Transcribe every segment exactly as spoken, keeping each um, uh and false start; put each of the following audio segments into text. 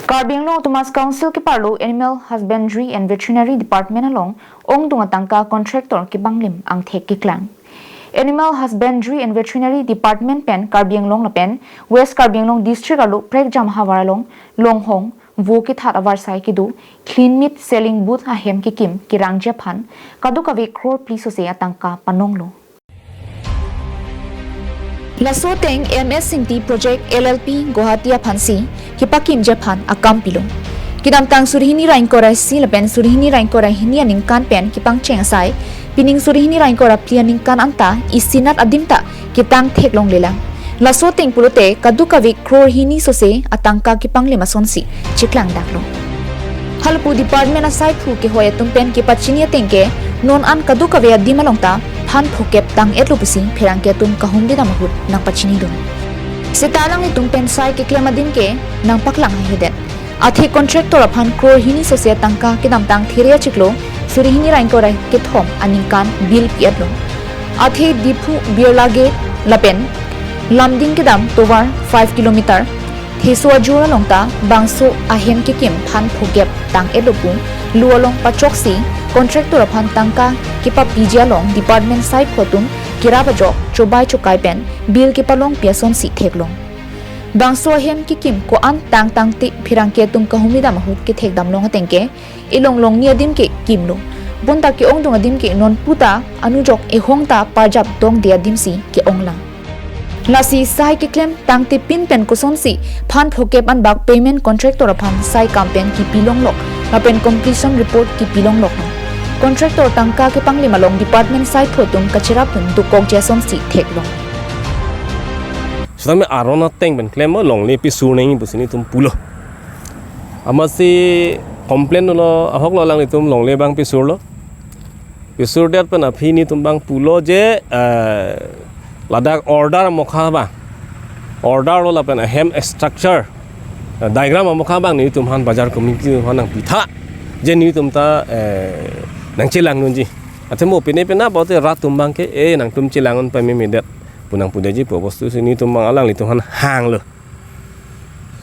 Karbi Anglong Autonomous Council keparlo Animal Husbandry and Veterinary Department along ongdung atangka contractor kepanglim angthek keklang. Animal Husbandry and Veterinary Department pen Karbi Anglong lapen West Karbi Anglong District arlo prekjam havar along longhong, vo kethat avarsai kedo, clean meat selling booth ahem kekim kerangji aphan kadokave crore phli sose atangka panonglo. Laso ateng M S Ingti Project L L P Guwahati aphansi kepakimji aphan akam pilo. Kedamtang suri hini ra ingkoi ra isi lapen suri hini ra ingkoi ra hini aningkan pen kepangcheng asai, pining suri hini ra ingkoi ra phli aningkan anta isinat adim ta ketang theklonglelang. Laso ateng pulote kadokave crore hini sose atangka kepanglim asonsi cheklangdaklo. Halapu department asaiphu kehoi atum pen kepachini ateng ke non an kadokave adim along ta phan phokep tang-etlo pusi pherangke atum kahumri dam ahut nangpachinidun. Seta alanglitum pen sai keklem adim ke nangpaklang hahedet. Athe contractor aphan crore hini sose atangka kedamtang there achiklo suri hini ra ingkoi ra kethom aningkan bill pi-etlo. Athe Diphu Birla Gate lapen Lumding kedam tovar five kilometer Theso ajor along ta bangso ahem kekim phan phokep tang-etlo pu lu along pachoksi contractor aphan tangka kepapiji along department saiphu atum kerap ajok chobai chokai pen bill kepalongpi asonsi theklong. Bangso ahem kekim ko-an tang tangte pherangke atum kahumri dam ahut kethekdamlong ateng ke elong longni adim ke kimlo. Bonta ke-ongdung adim ke non puta anujok ehong ta parjap dongde adimsi ke-onglang. Lasi sai keklem tangte pin pen kosonsi phan phokep anbak payment contractor aphan sai kam pen kipilonglok lapen completion report kipilonglok. Contractor tangka kepanglim along department saiphu atum kacherapdun dokokji asonsi theklong. Sitame aron ateng pen klem longle pisur nangji pusi nelitum pulo. Amatsi complain lo ahoklo alanglitum longle abang pisurlo. Pisurdet pen aphi nelitum abang pulo je, eh, ladak order amokha abang. Order lo lapen ahem structure, eh, diagram amokha abang nelitum aphan bazar committee aphan nangpitha. Je nelitum ta, eh, nangchelangdunji. Athe mo pine pina bote rat atum abang ke, eh, nangtum chelangdun pamemedet pu nangpudetji pu bostu si nelitum abang alanglitum aphan hanglo.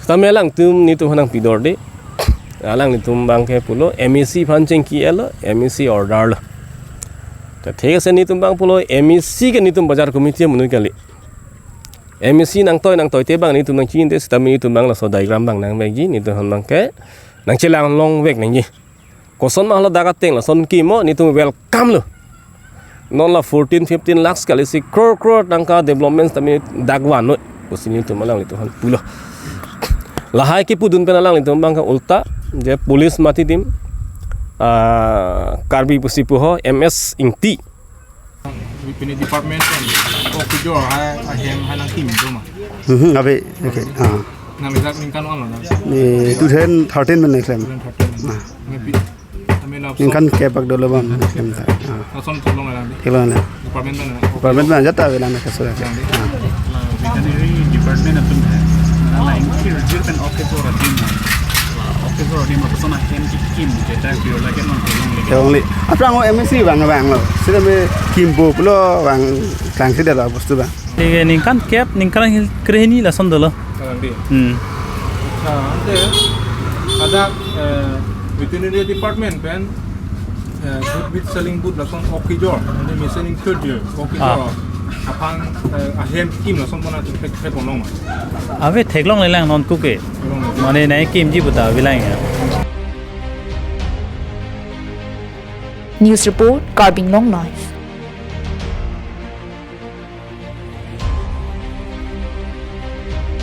Sitame alangtum nelitum aphan nangpidorde. Alanglitum abang ke pulo M A C aphan chingki-etlo, M A C order lo. Ta thik ase nelitum abang pulo M A C ke nelitum bazar committee amonit kali. M A C nangtoi nangtoite abang nelitum nangchinide sitame nelitum abang laso diagram abang nangvekji, nelitum aphan abang ke nangchelanglongvek nangji. Koson ma haladak ateng lason kimo nelitum welcome lo. Non la fourteen fifteen lakhs kali si crore crore tangka development tame dak vannon pusi nelitum alanglitum aphan pulo. Lahai kipudun pen alanglitum abang ke ulta je police mati dim, ah, Karbi pusi puho M S Ingti. Pini department pen okijor hai ahem hai nangkim do ma? Mhm, ave, okay. Ah. Nang ejak ningkan ong lo na? Ni two thousand thirteen pen nangklem. Two thousand thirteen. Ah. Nang pi-, kami lapso. Ningkan kep-ak dolo bang nangklem ta. Ah. Lason theklonglelang di. Theklonglelang. Department pen na? Department pen ajat avelang na kaso. Lang di. Ah. Nah, veterinary department atum hai. Nah, lain kir jir pen okijor adim. Okijor adim apa sana hem ki kim, jeta kir lagi non theklongle. Theklongle. Aphrang o M A C abang abang lo. Sitame kimpo pulo abang klangkledetlo bostu abang. Ningkan kep, ningkan hil-, krehini lason dolo. Kalang di. Hmm. Acha, ante, ada, eh, veterinary department pen, eh, good meat selling booth lason okijor, ante missing third year, okijor. Ah. Aphan, eh, ahem kim lason pona thek, thek onong ma? Ave theklonglelang non kuke. Theklonglelang. Mane nai kimji puta avelang ya. News report, Karbi Anglong Live.